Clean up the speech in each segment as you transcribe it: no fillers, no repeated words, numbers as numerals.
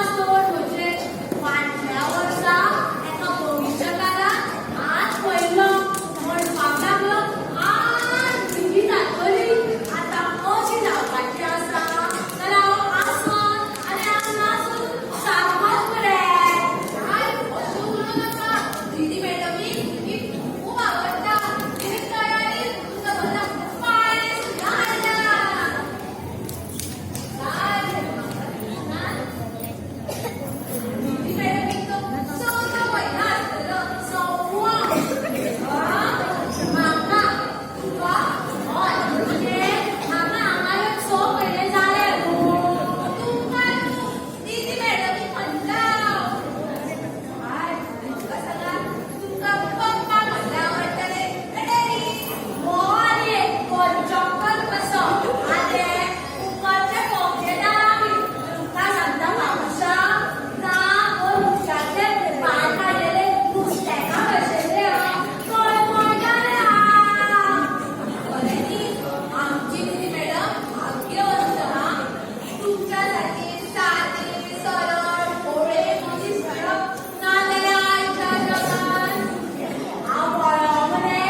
विश्वास दवर म्हजेर. फाटल्या वर्सा एका भविश्यकारान हात पळयलो, म्हणपाक लागलो आज दिदी जातली. आतां अशी जावपाची आसा जाल्यार हांव आसन आनी हांगासून सारकोच मरे. काय, अशें उलोवं नाका. दिदी मॅडमीक तुमी खूब आवडटा. तिणे तयारी तुमकां बना पाळे सुद्दां हाडल्या. काय, म्हाका दिदी मॅडमीक तो चवथो म्हयनो आसतलो. सव्वा म्हाका तुका. हय, म्हणजे म्हाका हांगा एक 6 म्हयने जाले गो. तुमकां न्हू, दिदी मॅडमीक म्हणटा. काय, म्हाका सांगा, तुमकां पप्पा म्हणल्यार आवडटले काय डॅडी? हो, आरे पंचक्कल कसो. आरे, उपकारचे फोगेदार आमी. तुका सांगता मावशा ना, मनशाचे भात काडलेले नुस्तेका भशेन तळमळटाले. खरें न्ही, आमची दिदी मॅडम भाग्यवंत हा. तुमच्या सारकी सादी, सरळ, भोळे मनीस मेळप ना जाल्यार आयच्या जगान. हांव बरो मरे?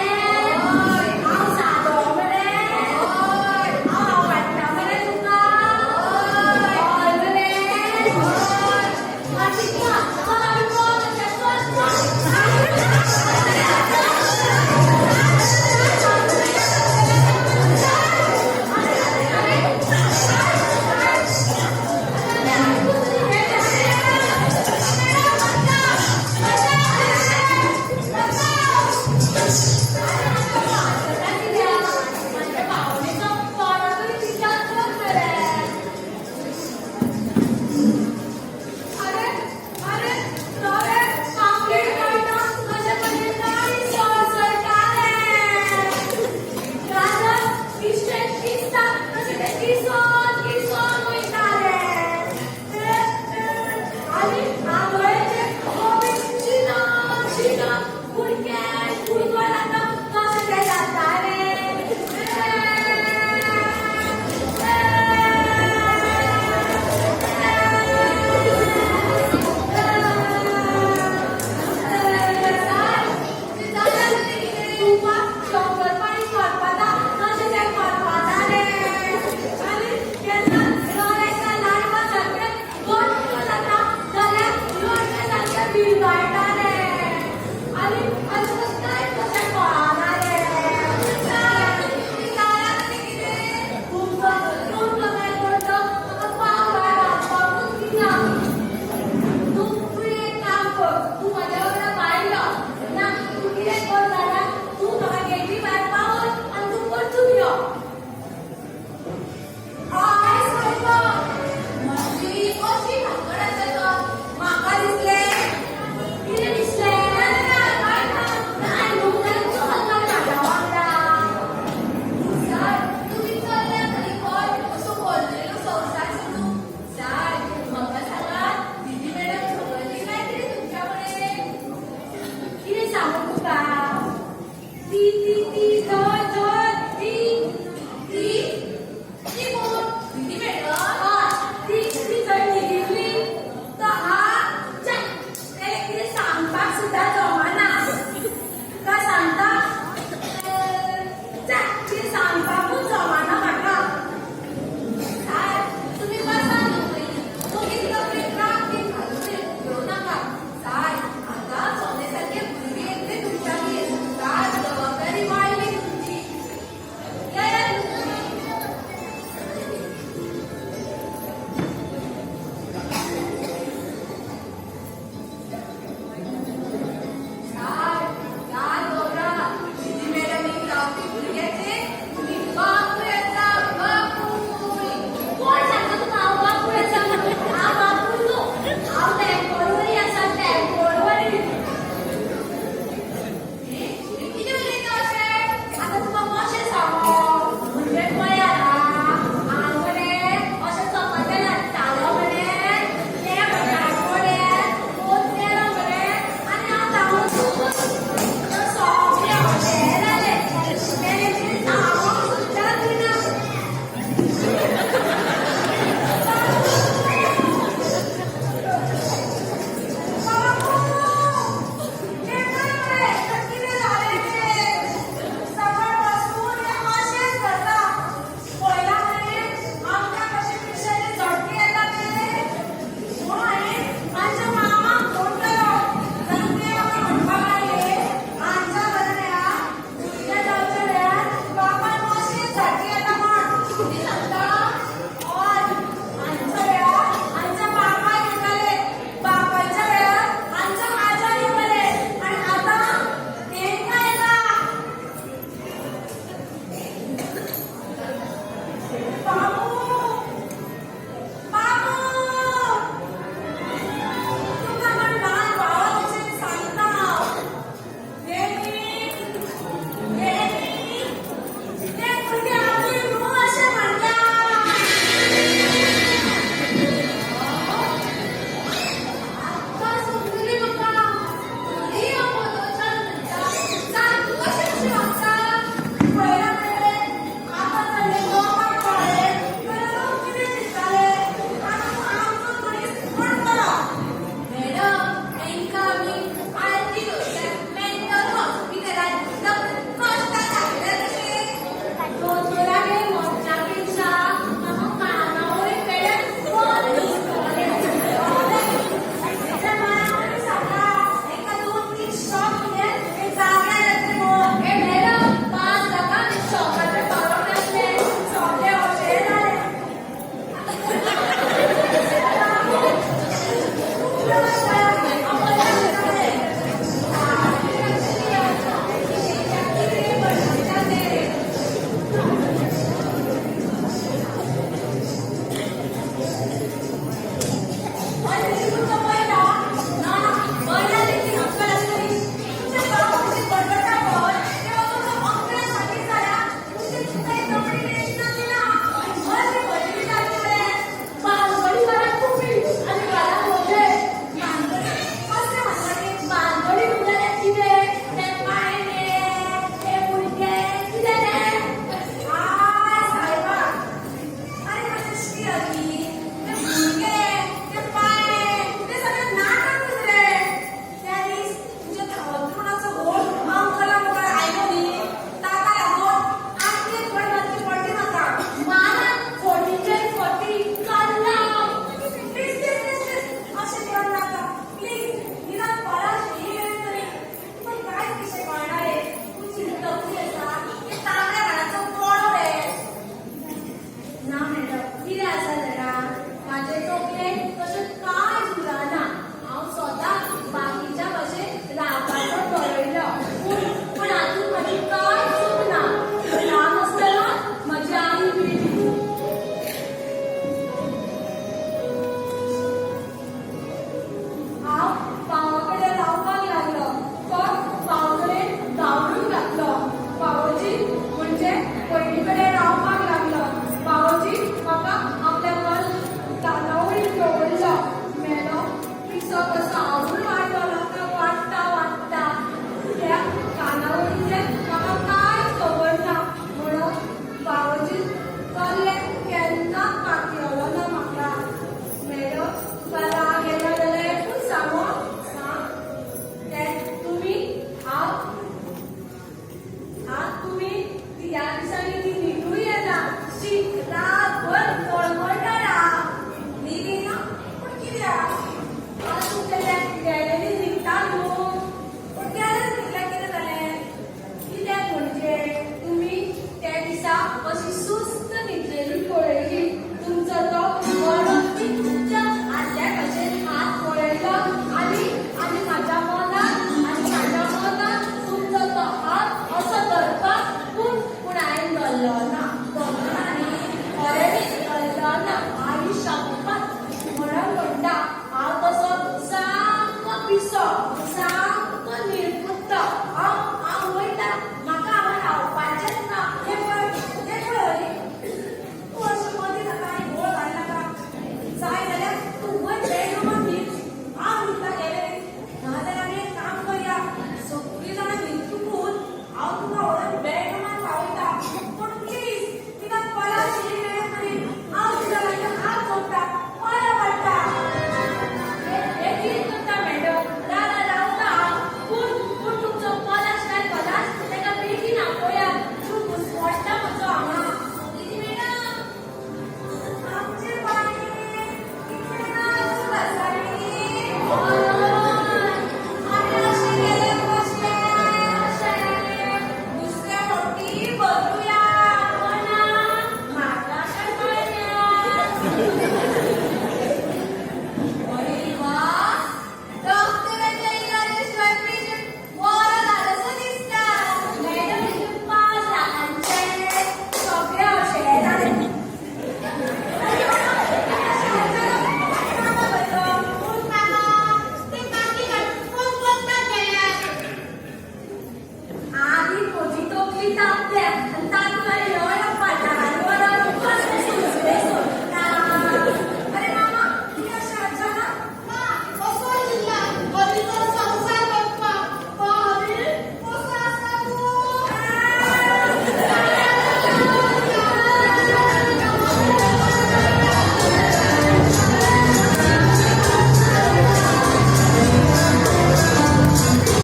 हांव सादो मरे? हय. हांव आवडटा मरे तुका? हय मरे? हय. चल, आमी पळोवंक. चल चल. माझ्या पावणेचो कोणा तरी विचार कर मरे. अरे अरे, नवे पापलेट काडटा तशें म्हजें काळीज सळसळटालें. गाजर बिश्टें किसता तशें तें किसोन किसोन वयतालें. आनी